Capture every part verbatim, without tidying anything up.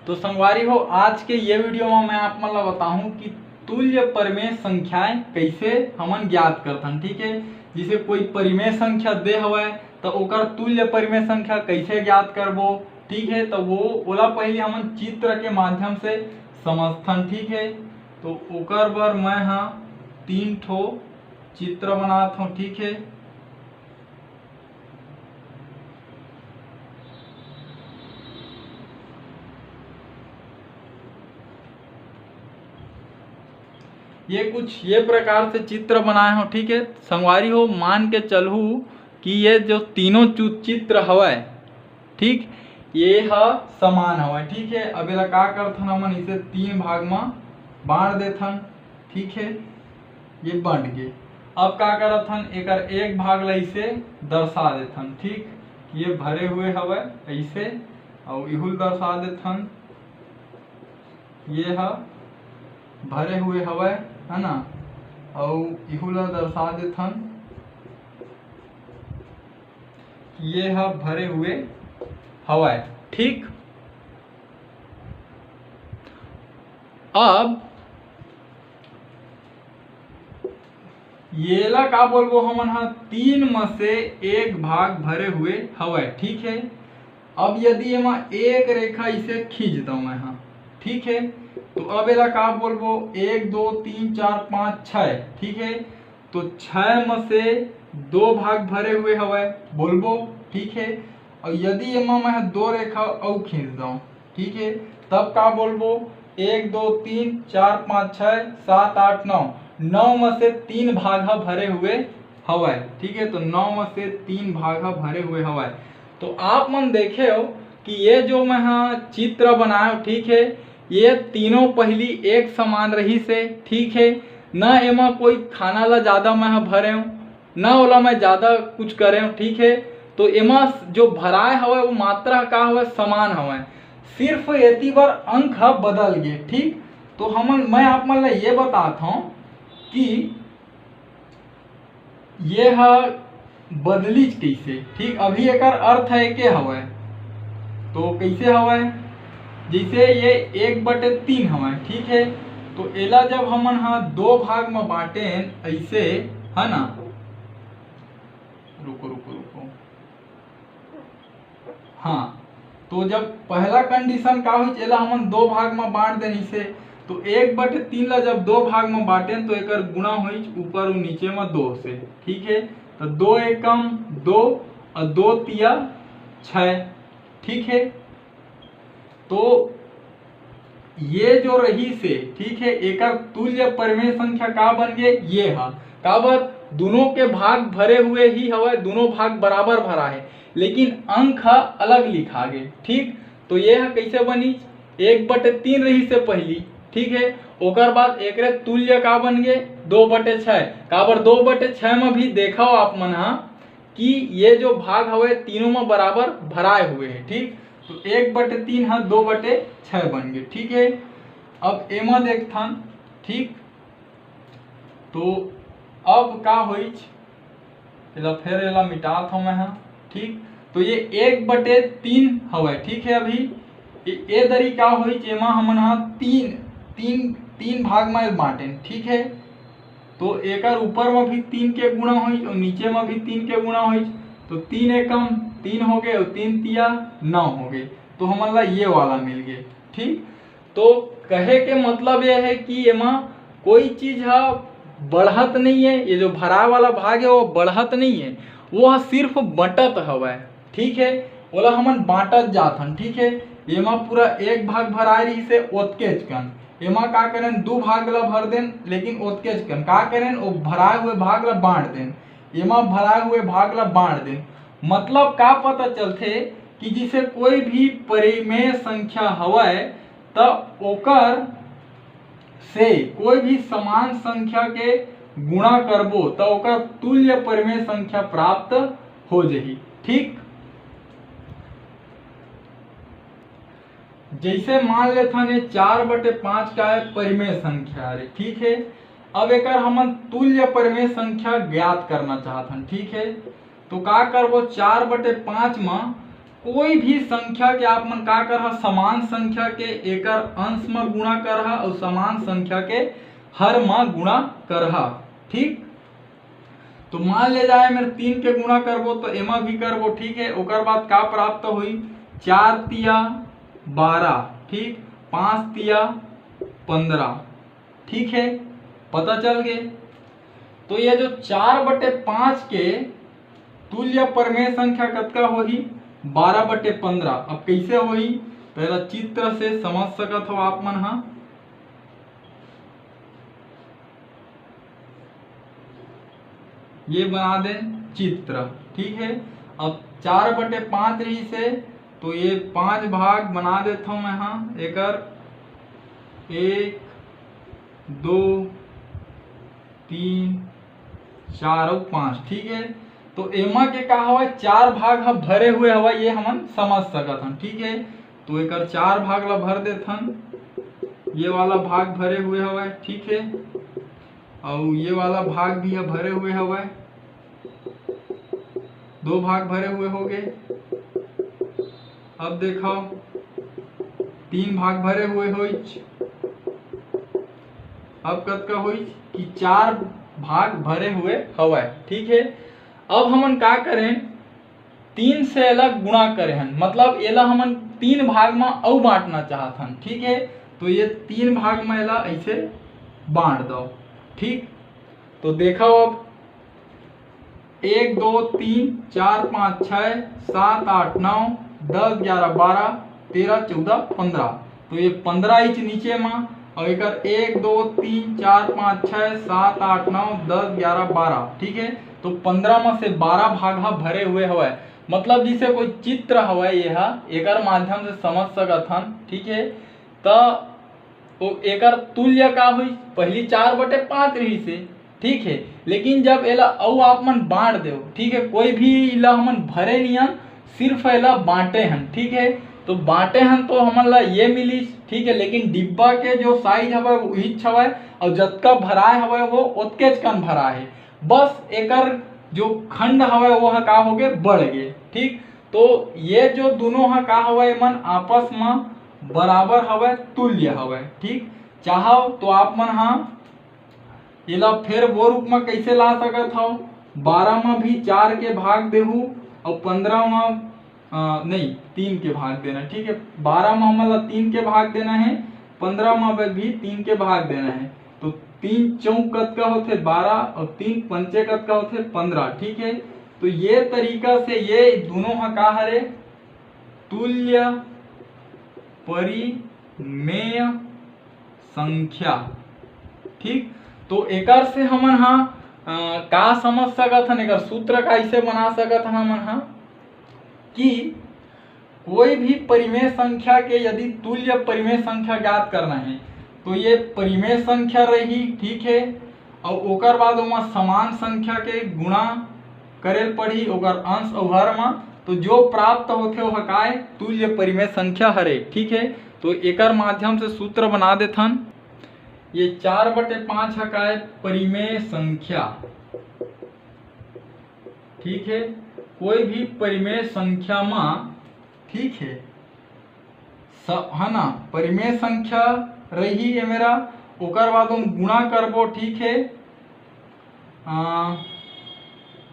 तो संगवारी हो, आज के ये वीडियो में मैं आप मन ला बताहूँ कि तुल्य परिमेय संख्याएं कैसे हमन ज्ञात करथन। ठीक है, जैसे कोई परिमेय संख्या दे हवय, तो ओकर तुल्य परिमेय संख्या कैसे ज्ञात करबो। ठीक है, तो वो ओला पहले हमन चित्र के माध्यम से समझथन। ठीक है, तो ओकर बर मैं हा तीन ठो चित्र बनात हूँ। ठीक है, ये कुछ ये प्रकार से चित्र बनाए हो। ठीक है संगवारी हो, मान के चलहू कि ये जो तीनों चु- चित्र हवय, ठीक, ये ह समान हवय। ठीक है, अब एला का करथन, हमन इसे तीन भाग म बांट देथन। ठीक है, ये बंट गे। अब का करथन, एकर एक भाग ला इसे दर्शा देथन। ठीक, ये भरे हुए हवय ऐसे, अउ इहुल दर्शा देथन। ये ह भरे हुए हवय, है ना, अउ इहू ला दर्शा देथन, ये ह भरे हुए हवय। ठीक, अब येला का बोलबो हमन ह, तीन म से एक भाग भरे हुए हवय। ठीक है, अब यदि एमा एक रेखा इसे खींच दव मैं ह, ठीक है, तो अब एला का बोलबो, एक, दो, तीन, चार, पाँच, छः। ठीक है, तो छः म से दो भाग भरे हुए हवय, बोलबो। ठीक है, और यदि एमा मैं ह दो रेखा अउ खींच दव, ठीक है, तब का बोलबो, एक, दो, तीन, चार, पाँच, छः, सात, आठ, नौ, नौ म से तीन भाग ह भरे हुए हवय। ठीक है, तो नौ म से तीन भाग ह भरे हुए हवय। तो आप मन देखे हो कि ये जो मैं ह चित्र बनाए हो, ठीक है, ये तीनों पहली एक समान रहिस हे। ठीक है, न एमा कोई खाना ला ज्यादा मैं ह भरे हूँ, न ओला मैं ज्यादा कुछ करे हूँ। ठीक है, तो एमा जो भराए हवय वो मात्रा का हवय, समान हवय, सिर्फ एती बर अंक ह बदल गे। ठीक, तो हमन, मैं आप मन ला ये बतात हूँ कि ये ह बदलिच कइसे। ठीक, अभी एकर अर्थ ह एके हवय, तो कइसे हवय, जइसे ये एक बटे तीन हवय। ठीक है, तो एला जब हमन ह दो भाग म बांटेन अइसे, है ना, रुको रुको रुको, हाँ, तो जब पहला कंडीशन का होइच, एला हमन दो भाग म बांट देन इसे, तो एक बटे तीन ला जब दो भाग म बांटेन तो एकर गुणा होइच ऊपर अउ नीचे म दो से। ठीक है, तो दो एकम दो और दो तिया छः। ठीक है, तो ये जो रहिस हे, ठीक है, एकर तुल्य परिमेय संख्या का बन गे, ये ह। काबर, दोनों के भाग भरे हुए ही हवय, दोनों भाग बराबर भरा है, लेकिन अंक ह अलग लिखा गे। ठीक, तो ये ह कइसे बनिस, एक बटे तीन रहिस हे पहली, ठीक है, ओकर बाद एकरे तुल्य का बन गे, दो बटे छः। काबर, दो बटे छः म भी देखव आप मन ह कि ये जो भाग हवय तीनों म बराबर भराए हुए है। ठीक, तो एक बटे तीन ह दो बटे छः बन गे। ठीक है, अब एमा देखथन। ठीक, तो अब का होइच, एला फेर एला मिटात हव मैं ह। ठीक, तो ये एक बटे तीन हवय। ठीक है, अभी ए, ए दरी का होइच, एमा हमन ह तीन, तीन, तीन भाग म बांटेन। ठीक है, तो एकर ऊपर म भी तीन के गुणा होइच और नीचे म भी तीन के गुणा होइच, तो तीन एकम तीन हो गे और तीन तिया नौ हो गे, तो हमन ला ये वाला मिल गे। ठीक, तो कहे के मतलब ये है कि एमा कोई चीज ह बढ़त नहीं है, ये जो भराए वाला भाग है वो बढ़त नहीं है, वो ह सिर्फ बंटत हवय। ठीक है, ओला हमन बांटत जात हन। ठीक है, एमा पूरा एक भाग भराए रहिस हे, ओतकेच कन एमा का करेन, दू भाग ला भर देन, लेकिन ओतकेच कन का करेन, ओ भराए हुए भाग ला बांट देन, एमा भराए हुए भाग ला बांट देन। मतलब का पता चलथे कि जैसे कोई भी परिमेय संख्या हवय, त ओकर से कोई भी समान संख्या के गुणा करबो, त ओकर तुल्य परिमेय संख्या प्राप्त हो जही। ठीक, जैसे मान लेथन ये चार बटे पाँच का एक परिमेय संख्या हरे। ठीक है, अब एकर हमन तुल्य परिमेय संख्या ज्ञात करना चाहत हन। ठीक है, तो का करबो, चार बटे पाँच म कोई भी संख्या के आप मन का करहा, समान संख्या के एकर अंश म गुणा करहा अउ समान संख्या के हर म गुणा करहा। ठीक, तो मान ले जाए मेर तीन के गुणा करबो तो एमा भी करबो। ठीक है, ओकर बाद का प्राप्त होई? चार तिया बारह, ठीक, पाँच तिया पंद्रह। ठीक है, पता चल गे। तो ये जो चार बटे पाँच के तुल्य परिमेय संख्या कतका होही? बारह बटे पंद्रह। अब कैसे होही, पहला चित्र से समझ सकत हो आप मन हा। ये बना दे चित्र। ठीक है, अब चार बटे पाँच रहिसे, तो ये पाँच भाग बना देथव मैं हा। एकर एक, दो, तीन, चार अउ पाँच। ठीक है, तो एमा के का हवय, चार भाग ह भरे हुए हवय, ये हमन समझ सकत हन। ठीक है, तो एकर चार भाग ला भर देथन। ये वाला भाग भरे हुए हवय, ठीक है, अउ ये वाला भाग भी ह भरे हुए हवय, दो भाग भरे हुए हो गए। अब देखो, तीन भाग भरे हुए होइच। अब कतका होइच कि चार भाग भरे हुए हवय। ठीक है, अब हमन का करें, तीन से एला गुणा करे हन, मतलब एला हमन तीन भाग म अउ बांटना चाहत हन। ठीक है, तो ये तीन भाग म एला ऐसे बांट दो। ठीक, तो देखो, अब एक, दो, तीन, चार, पाँच, छः, सात, आठ, नौ, दस, ग्यारह, बारह, तेरह, चौदह, पंद्रह। तो ये पंद्रह इच नीचे मा, और एकर एक, दो, तीन, चार, पाँच, छः, सात, आठ, नौ, दस, ग्यारह, बारह। ठीक है, तो पंद्रह में से बारह भाग हा भरे हुए हवय। मतलब जैसे कोई चित्र हवय, ये हा एकर माध्यम से समझ सकत हन। ठीक है, त ओ एकर तुल्य का हुई? पहली चार बटे पाँच रहिसे, ठीक है, लेकिन जब एला अउ आप मन बांट देव, ठीक है, कोई भी ला हमन भरे नियन, सिर्फ एला बांटे हन। ठीक है, तो बांटे हन तो हमन ला ये मिलिस। ठीक है, लेकिन डिब्बा के जो साइज हवय वो उहीच हवय, और जतका भराए हवय वो ओतकेच कन भराए है। बस एकर जो खंड हवय वो ह का हो गे, बढ़ गे। ठीक, तो ये जो दोनों ह का हवय, मन आपस म बराबर हवय, तुल्य हवय। ठीक, चाहव तो आप मन हा एला फेर वो रूप म कइसे ला सकत हव, बारह म भी चार के भाग देहू अउ पंद्रह म, अ, नहीं, तीन के भाग देना। ठीक है, बारह म हमन ला तीन के भाग देना है, पंद्रह म भी तीन के भाग देना है। तो तीन चौक कतका होथे? बारह, और तीन पंचे कतका होथे? पंद्रह। ठीक है, तो ये तरीका से ये दोनों ह का हरे, तुल्य परिमेय संख्या। ठीक, तो एकर से हमन हा, अ, का समझ सकत हन, एकर सूत्र कइसे बना सकत हन हमन हा कि कोई भी परिमेय संख्या के यदि तुल्य परिमेय संख्या ज्ञात करना है, तो ये परिमेय संख्या रही। ठीक है, अउ ओकर बाद ओमा समान संख्या के गुणा करे ल पड़ही ओकर अंश अउ हर मा, तो जो प्राप्त होथे ओह काय, तुल्य परिमेय संख्या हरे। ठीक है, तो एकर माध्यम से सूत्र बना देथन। ये चार बटे पाँच ह काय, परिमेय संख्या। ठीक है, कोई भी परिमेय संख्या मा, ठीक है, स-, है ना, परिमेय संख्या रही है मेरा, ओकर बाद हम गुणा करबो। ठीक है, आ,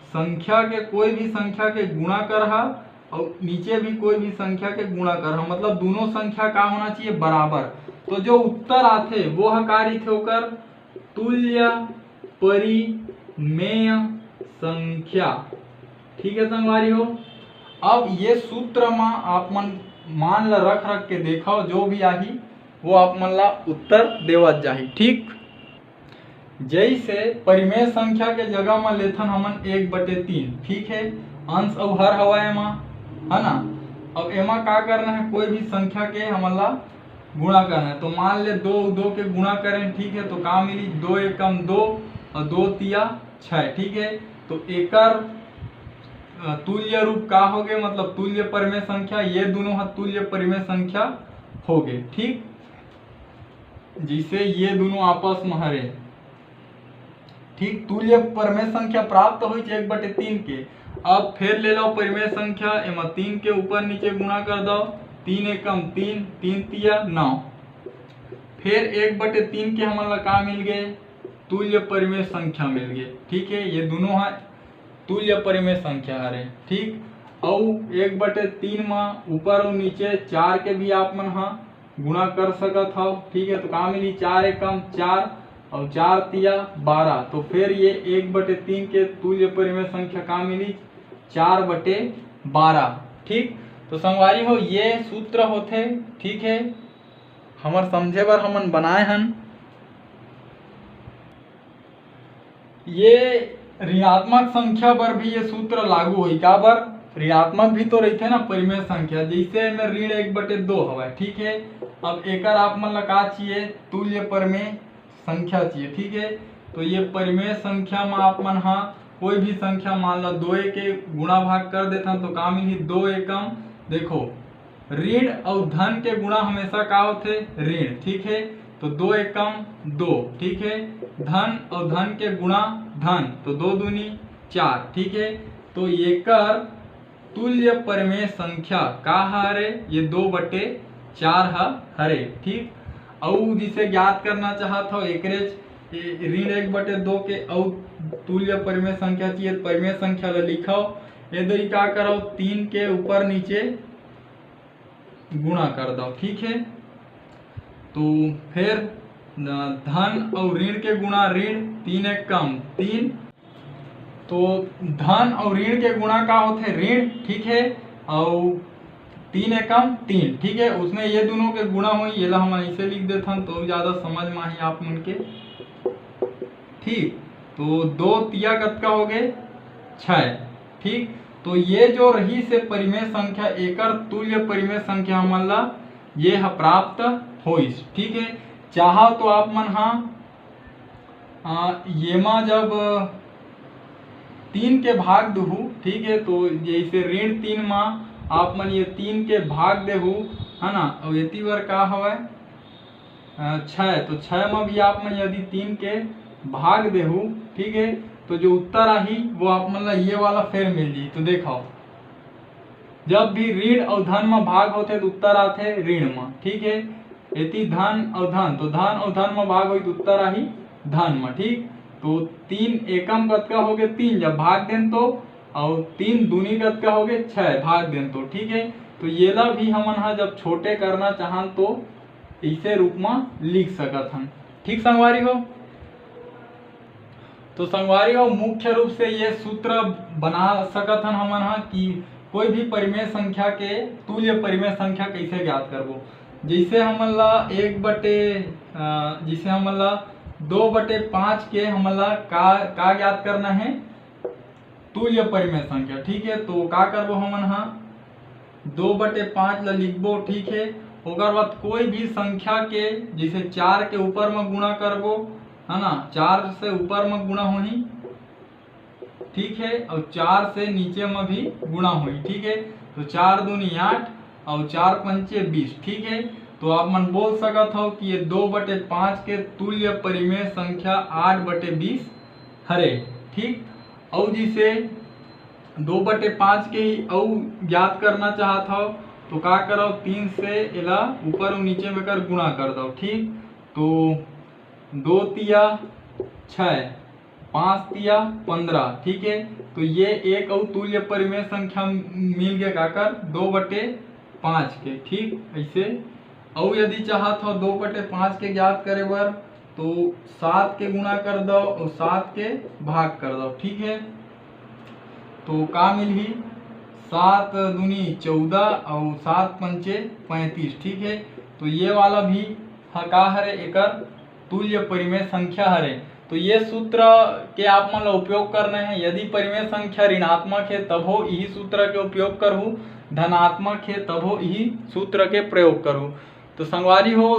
संख्या के, कोई भी संख्या के गुणा करहा और नीचे भी कोई भी संख्या के गुणा करहा, मतलब दोनों संख्या का होना चाहिए, बराबर। तो जो उत्तर आथे वो ह का रहिथे, ओकर तुल्य परिमेय संख्या। ठीक है संगवारी हो, अब ये सूत्र म आप मन मान ल रख रख के देखव, जो भी आही वो आप मन ला उत्तर देवत जाही। ठीक, जैसे परिमेय संख्या के जगह म लेथन हमन एक बटे तीन, ठीक है, अंश अउ हर हवय एमा, है ना। अब एमा का करना है, कोई भी संख्या के हमन ला गुणा करना है। तो मान ले दो, दो के गुणा करें, ठीक है, तो का मिली, दो एकम दो और दो तिया छः, ठीक है। तो एकर, अ, तुल्य रूप का हो गए, मतलब तुल्य परिमेय संख्या, ये दोनों ह तुल्य परिमेय संख्या हो गए। ठीक, जैसे ये दोनों आपस में हरे, ठीक, तुल्य परिमेय संख्या प्राप्त होइस एक बटे तीन के। अब फेर ले लो परिमेय संख्या, एमा तीन के ऊपर नीचे गुणा कर दो, तीन एकम तीन, तीन तिया नौ। फेर एक बटे तीन के हमन ला का मिल गे? तुल्य परिमेय संख्या मिल गे। ठीक है, ये दोनों है तुल्य परिमेय संख्या हरे। ठीक, अउ एक बटे तीन मा ऊपर अउ नीचे चार के भी आप मन हा गुणा कर सकत हव। ठीक है, तो का मिली? चार एकम चार अउ चार तिया बारह। तो फिर ये एक बटे तीन के तुल्य परिमेय संख्या का मिली? चार बटे बारह। ठीक, तो संगवारी हो, ये सूत्र होथे। ठीक है, हमर समझे बर हमन बनाए हन। ये ऋणात्मक संख्या बर भी ये सूत्र लागू होही। काबर? ऋणात्मक भी तो रहिथे ना परिमेय संख्या। जैसे एमे ऋण एक बटे दो हवय, ठीक है। अब एकर आप मन ला का चाहिए? तुल्य परिमेय संख्या चाहिए, ठीक है। तो ये परिमेय संख्या में आप मन हा कोई भी संख्या मान लो दो के गुणा भाग कर देथन तो का मिलही? दो एकम, देखो, ऋण अउ धन के गुणा हमेशा का होथे? ऋण, ठीक है। तो दो एकम दो, ठीक है। धन अउ धन के गुणा धन, तो दो दूनी चार, ठीक है। तो एकर तुल्य परिमेय संख्या का हरे? ये दो बटे चार ह हरे, ठीक। अउ जिसे ज्ञात करना चाहत हो एकरेच, ये ऋण एक बटे दो के अउ तुल्य परिमेय संख्या चाहिए, परिमेय संख्या ला लिखो। ये दरी का करो, तीन के ऊपर नीचे गुणा कर दो, ठीक है। तो फिर न, धन अउ ऋण के गुणा ऋण, तीन एकम तीन। तो धन अउ ऋण के गुणा का होथे? ऋण, ठीक है। अउ तीन एकम तीन, ठीक है। उसने ये दोनों के गुणा होई, ये ला हमन ऐसे लिख देथन तो ज्यादा समझ में आही आप मन के। ठीक, तो दो तिया कतका हो गए? छः। ठीक, तो ये जो रहिसे परिमेय संख्या, एकर तुल्य परिमेय संख्या हमन ला ये ह प्राप्त होइस। ठीक है, चाहो तो आप मन हा, आ, येमा जब तीन के भाग देहू, ठीक है, तो जैसे ऋण तीन मा आप मन ये तीन के भाग देहू, है ना, अउ एती बर का हवय? अ, छः, तो छः में भी आप मन यदि तीन के भाग देहू, ठीक है, तो जो उत्तर आही वो आप मन ला ये वाला फेर मिल जाही। तो देखो, जब भी ऋण अउ धन में भाग होथे तो उत्तर आथे ऋण में, ठीक है। एती धन अउ धन, तो धन अउ धन में भाग होही तो उत्तर आही धन में, ठीक। तो तीन एकम कतका हो गए? तीन। जब भाग देन तो, अउ तीन दूनी कतका हो गए? छः। भाग देन तो, ठीक है। तो येला भी हमन हा जब छोटे करना चाहन तो इसे रूप में लिख सकत हन। ठीक संगवारी हो, तो संगवारी हो, मुख्य रूप से ये सूत्र बना सकत हन हमन हा कि कोई भी परिमेय संख्या के तुल्य परिमेय संख्या कैसे ज्ञात करबो। जैसे हमन ला एक बटे, अ, जैसे हमन ला दो बटे पाँच के हमन ला का, का ज्ञात करना है? तुल्य परिमेय संख्या, ठीक है। तो का करबो हमन हा? दो बटे पाँच ला लिखबो, ठीक है। ओकर बाद कोई भी संख्या के, जैसे चार के ऊपर में गुणा करबो, है ना, चार से ऊपर में गुणा होही, ठीक है, और चार से नीचे में भी गुणा होही, ठीक है। तो चार दूनी आठ और चार पंचे बीस, ठीक है। तो आप मन बोल सकत हो कि ये दो बटे पाँच के तुल्य परिमेय संख्या आठ बटे बीस हरे, ठीक। और जिसे दो बटे पाँच के ही अउ ज्ञात करना चाहत हो तो का करो, तीन से एला ऊपर और नीचे में कर गुणा कर दो, ठीक। तो दो तिया छः, पाँच तिया पंद्रह, ठीक है। तो ये एक अउ तुल्य परिमेय संख्या मिल गया काकर, दो बटे पाँच के, ठीक। ऐसे अउ यदि चाहत हो दो बटे पाँच के ज्ञात करे बर तो सात के गुणा कर दो और सात के भाग कर दो, ठीक है। तो का मिलही, सात दूनी चौदह और सात पंचे पैंतीस, ठीक है। तो ये वाला भी ह का हरे, एकर तुल्य परिमेय संख्या हरे। तो ये सूत्र के आप मन ला उपयोग करना है। यदि परिमेय संख्या ऋणात्मक है तभो यही सूत्र के उपयोग करहु, धनात्मक है तभो यही सूत्र के प्रयोग करहु। तो संगवारी हो,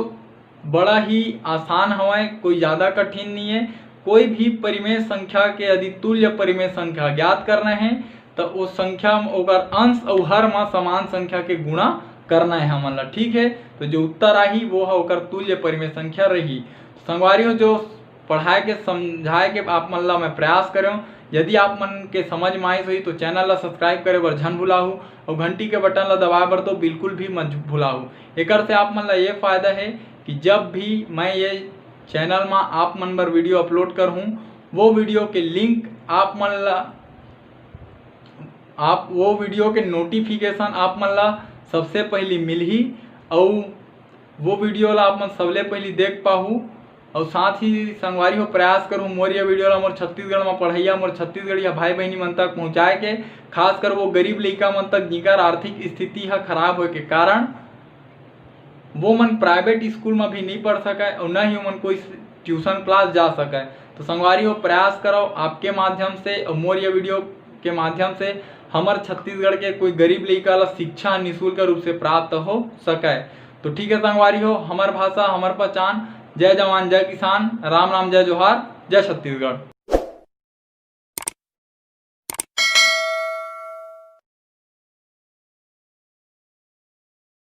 बड़ा ही आसान हवय, कोई ज़्यादा कठिन नहीं है। कोई भी परिमेय संख्या के यदि तुल्य परिमेय संख्या ज्ञात करना है तो उस संख्या में ओकर अंश अउ हर मा समान संख्या के गुणा करना है हमन ला, ठीक है। तो जो उत्तर आही वो ह ओकर तुल्य परिमेय संख्या रही। संगवारी हो, जो पढ़ाए के, समझाए के आप मन ला मैं प्रयास करेंव। यदि आप मन के समझ में आइस होही तो चैनल ला सब्सक्राइब करे बर झन भुलाहू अउ घंटी के बटन ला दबाए बर तो बिल्कुल भी मत भुलाहू। एकर से आप मन ला ये फायदा है कि जब भी मैं ये चैनल मा आप मन बर वीडियो अपलोड करहूँ, वो वीडियो के लिंक आप मन ला, आप वो वीडियो के नोटिफिकेशन आप मन ला सबसे पहली मिलही अउ वो वीडियो ला आप मन सबले पहली देख पाहू। अउ साथ ही संगवारी हो, प्रयास करहूँ मोर ये वीडियो ला मोर छत्तीसगढ़ में पढ़ैया, मोर छत्तीसगढ़िया भाई बहनी मन तक पहुँचाए के, खासकर वो गरीब लइका मन तक जिकर आर्थिक स्थिति ह खराब होए के कारण वो मन प्राइवेट स्कूल में भी नहीं पढ़ सकय और न ही ओमन कोई ट्यूशन क्लास जा सकय। तो संगवारी हो, प्रयास करव आपके माध्यम से और मोर ये वीडियो के माध्यम से हमर छत्तीसगढ़ के कोई गरीब लइका ला शिक्षा निःशुल्क रूप से प्राप्त हो सकय। तो ठीक है संगवारी हो, हमर भाषा हमर पहचान। जय जवान जय किसान, राम राम, जय जोहार, जय छत्तीसगढ़।